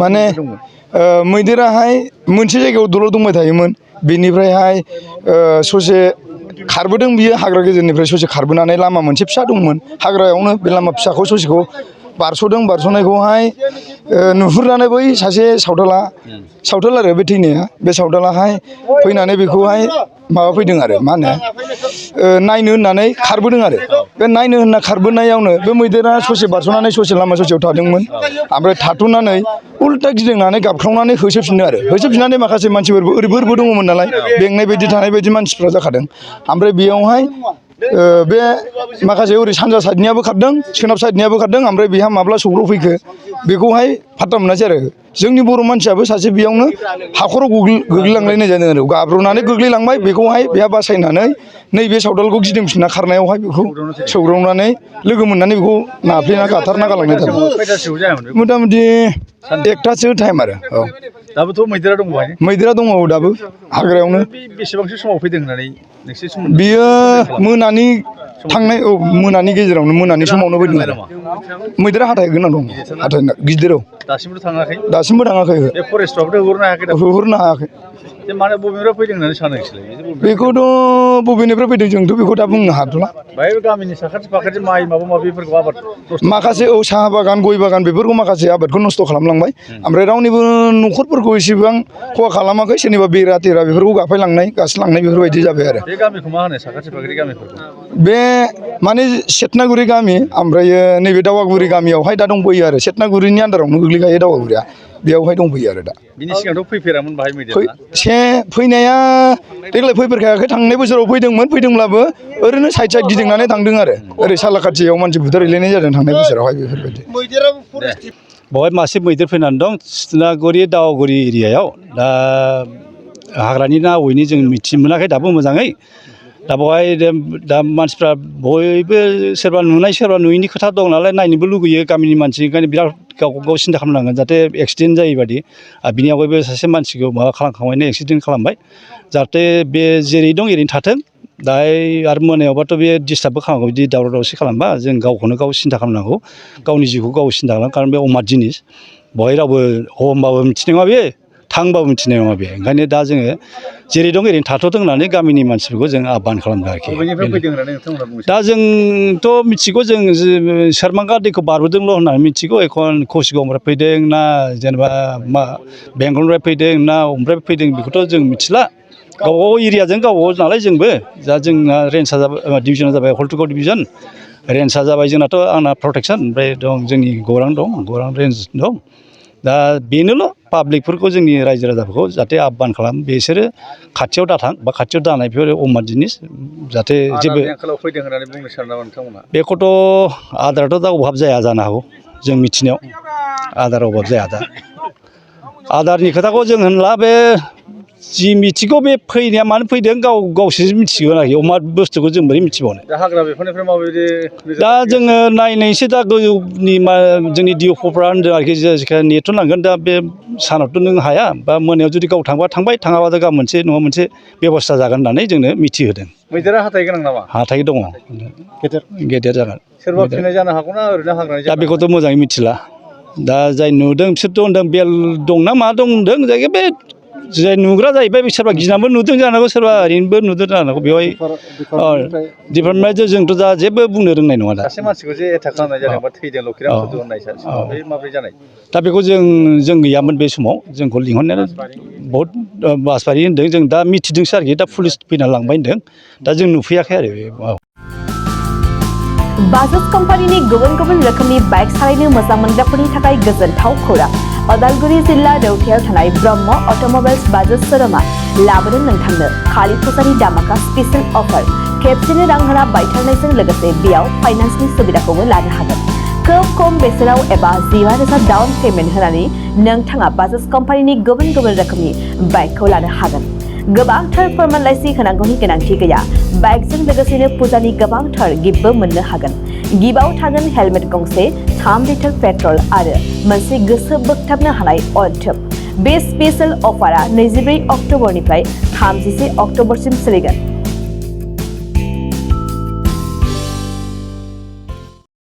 माने मैदेराहाय मोनसे जायगायाव दलर दंबाय थायोमोन बेनिफ्रायहाय ससे खारबोदों बियो हाग्रा गेजेरनिफ्राय ससे खारबोनानै लामा मोनसे फिसा दंमोन हाग्रायावनो बे लामा फिसाखौ ससेखौ बारस'दों बारस'नायखौहाय नुहुरनानै बै सासे सावथाल आरो बे थैनाया बे सावथालाहाय फैनानै बेखौहाय माबा फैदों आरो मा होनो नायनो होननानै खारबोदों आरो बे नायनो होनना खारबोनायावनो बे मैदेरा ससे बारस'नानै ससे लामा ससेयाव थादोंमोन ओमफ्राय थाथ'नानै उल्था गिदिंनानै गाबख्रावनानै होसोफिनदों आरो होसोफिननानै माखासे मानसिफोरबो ओरैबो दङमोन नालाय बेंनाय बायदि थानाय बायदि मानसिफ्रा जाखादों ओमफ्राय बेयावहाय बे माखासे ओरै सानजा साइडनियाबो खारदों सोनाब साइडनियाबो खारदों ओमफ्राय बेहा माब्ला सौग्रावफैखो बेखौहाय फात्ता मोनासै आरो जोंनि बर' मानसियाबो सासे बेयावनो हाखराव गोग्लैलांलायनाय जादों आरो गाब्र'नानै गोग्लैलांबाय बेखौहाय बेहा बासायनानै नैबे सावथालखौ गिदिंफिनना खारनायावहाय बेखौ सौग्रावनानै लोगो मोननानै बेखौ नाफ्लेना गाथारना गालांनाय जादों मथा मथि 1टासो टाइम आरो औ दाबोथ' मैदेरा दङ बेहाय मैदेरा दङ औ दाबो हाग्रायावनो बेसेबांसो समाव फैदों होननानै नोंसोर बियो मोनानि थांनाय औ मोनानि गेजेरावनो मोनानि समावनो फैदों आरो मैदेरा हाथाय गोनां दं हाथाय गिदिर औ दासिमबोथ' थाङाखै दासिमबो थाङाखै बे फरेस्टआबोथ' होहरनो हायाखै दा होहरनो हायाखै माने बबेनिफ्राय फैदों होननानै सानो नोंसोरलाय बेखौथ' बबेनिफ्राय फैदों जोंथ' बेखौ दा बुंनो हाथ'ला बाहाय गामिनि साखाथि फाखाथि माइ माबा माबिफोरखौ आबाद माखासे औ साहा बागान गय बागान बेफोरखौ माखासे आबादखौ नस्थ' खालामलांबाय ओमफ्राय रावनिबो न'खरफोरखौ एसेबां खहा खालामाखै सोरनिबा बेरा थेरा बेफोरखौ गाफायलांनाय गासिलांनाय बेफोरबायदि जाबाय आरो बे गामिखौ मा होनो साखाथि फाखाथि गामिफोरखौ बे माने सेटनागुरि गामि ओमफ्रायो नैबे दावागुरि गामियावहाय दा दंफैयो आरो सेटनागुरिनि आन्दारावनो गोग्लैखायो दावागुरिया बेयावहाय दंफैयो आरो दा बिनि सिगांथ' फैफेरामोन बाहाय मैदेरा फैनाया देग्लाय फैफेरखायाखै थांनाय बोसोराव फैदोंब्लाबो ओरैनो साइड गिदिंनानै थांदों आरो ओरै सालाकाथियाव मानसि बुथारहैलायनाय जादों थांनाय बोसोरावहाय बेफोरबायदि बेवहाय मासे मैदेर फैनानै दं सेटनागुरि दावागुरि एरियायाव दा हाग्रानि ना अबेनि जों मिथि मोनाखै दाबो मोजाङै दा बेवहाय दा मानसिफ्रा बयबो सोरबा नुनाय सोरबा नुयैनि खोथा दं नालाय नायनोबो लुगैयो गामिनि मानसि ओंखायनो बिराद गावखौ गाव सिन्था खालामनांगोन जाहाथे एक्सिडेन्ट जायै बादि बिनि आवगायबो सासे मानसिखौ माबा खालामखांबायनो एक्सिडेन्ट खालामबाय जाहाथे बे जेरै दं एरैनो थाथों दाहाय आरो मोनायावबाथ' बे डिस्टार्बबो खालामगौ बिदि दावराव दावसि खालामबा जों गावखौनो गाव सिन्था खालामनांगौ गावनि जिउखौ गाव सिन्था खालाम खारन बे अमात जिनिस बेवहाय रावबो हमबाबो मिथिनाय नङा बे थांबाबो मिथिनाय नङा बे ओंखायनो दा जोङो जेरै दं ओरैनो थाथ'थों होननानै गामिनि मानसिफोरखौ जों आह्वान खालामदों आरोखि दा जोंथ' मिथिगौ जों सेरमांगा दैखौ बारबोदोंल' होननानै मिथिगौ एखन कसिगावनिफ्राय फैदों ना जेनेबा मा बेंगलनिफ्राय फैदों ना अबेनिफ्राय फैदों बेखौथ' जों मिथिला गावबागाव एरियाजों गावबागाव नालाय जोंबो दा जोंना रेन्जआ जाबाय डिभिजना जाबाय हल्टुगाव डिभिजन रेन्जआ जाबाय जोंनाथ' आंना प्रटेक्सन ओमफ्राय दं जोंनि गौरां रेन्ज दं दा बेनोल' पाब्लिकफोरखौ जोंनि रायजो राजाफोरखौ जाहाथे आह्वान खालाम बिसोरो खाथियाव दाथां बा खाथियाव दानाय बेफोर अमात जिनिस जाहाथे जेबो फैदों होननानै बुंनो सानो नामा नोंथांमोना बेखौथ' आदाराथ' दा अभाब जाया जानो हागौ जों मिथिनायाव आदार अभाब जाया दा आदारनि खोथाखौ जों होनला बे जि मिथिगौ बे फैनाया मानो फैदों गावसोरसो मिथिगोन आरोखि अमा बुस्थुखौ जों बोरै मिथिबावनो दा हाग्रा बेफोरनिफ्राय माबायदि दा जोङो नायनोसै दा गोजौनि जोंनि डिअफ'फ्रा होनदों आरोखि नेथ' नांगोन दा बे सानावथ' नों हाया बा मोनायाव जुदि गाव थांबा थांबाय थाङाबाथ' गाबोन मोनसे नङा मोनसे बेबस्था जागोन होननानै जोंनो मिथिहोदों मैदेरा हाथाय गोनां नामा हाथाय दङ गेदेर जागोन सोरबा फिनाय जानो हागौना ओरैनो हाग्रानि दा बेखौथ' मोजाङै मिथिला दा जाय नुदों बिसोरथ' होनदों बेल दंना मा दं होनदों जायखिया बे जाय नुग्रा जाहैबाय सोरबा गिनानैबो नुदों जानो हागौ सोरबा ओरैनोबो नुदों जानो हागौ बेवहाय डिपार्टमेन्टजों जोंथ' दा जेबो बुंनो रोंनाय नङा दा सासे मानसिखौ जे एटाक खालामनाय जादों बा थैदों लकिराम कुदु होननाय बे माब्रै जानाय दा बेखौ जों गैयामोन बे समाव जोंखौ लिंहरनायानो बहुद बासबारि होनदों जों दा मिथिदोंसो आरोखि दा पुलिस फैना लांबाय होनदों दा जों नुफैयाखै आरो बे बाजाज कम्पानिनि गुबुन गुबुन रोखोमनि बाइक सालायनो मोजां मोनग्राफोरनि थाखाय गोजोनथाव खौरां अदालगुरि जिल्ला रौथायाव थानाय ब्रह्म अट'मबाइल्स बाजाज शोरूमआ लाबोदों नोंथांनो खालि फुजानि दामाका स्पेशेल अफार खेबसेनो रां होना बायथारनायजों लोगोसे बेयाव फाइनान्सनि सुबिदाखौबो लानो हागोन खोब खम बेसेनाव एबा 15,000 डाउन पेमेन्ट होनानै नोंथाङा बाजाज कम्पानिनि गुबुन गुबुन रोखोमनि बाइकखौ लानो हागोन गोबांथार फोरमानलाइसि होनांगौनि गोनांथि गैया बाइकजों लोगोसेनो फुजानि गोबांथार गिफ्टबो मोननो हागोन गिफ्टआव थागोन हेलमेट गंसे 3 लिटार पेट्रल आरो मोनसे गोसो बोगथाबनो हानाय अनथोब बे स्पेशेल अफारा 24 अक्ट'बरनिफ्राय 31 अक्ट'बरसिम सोलिगोन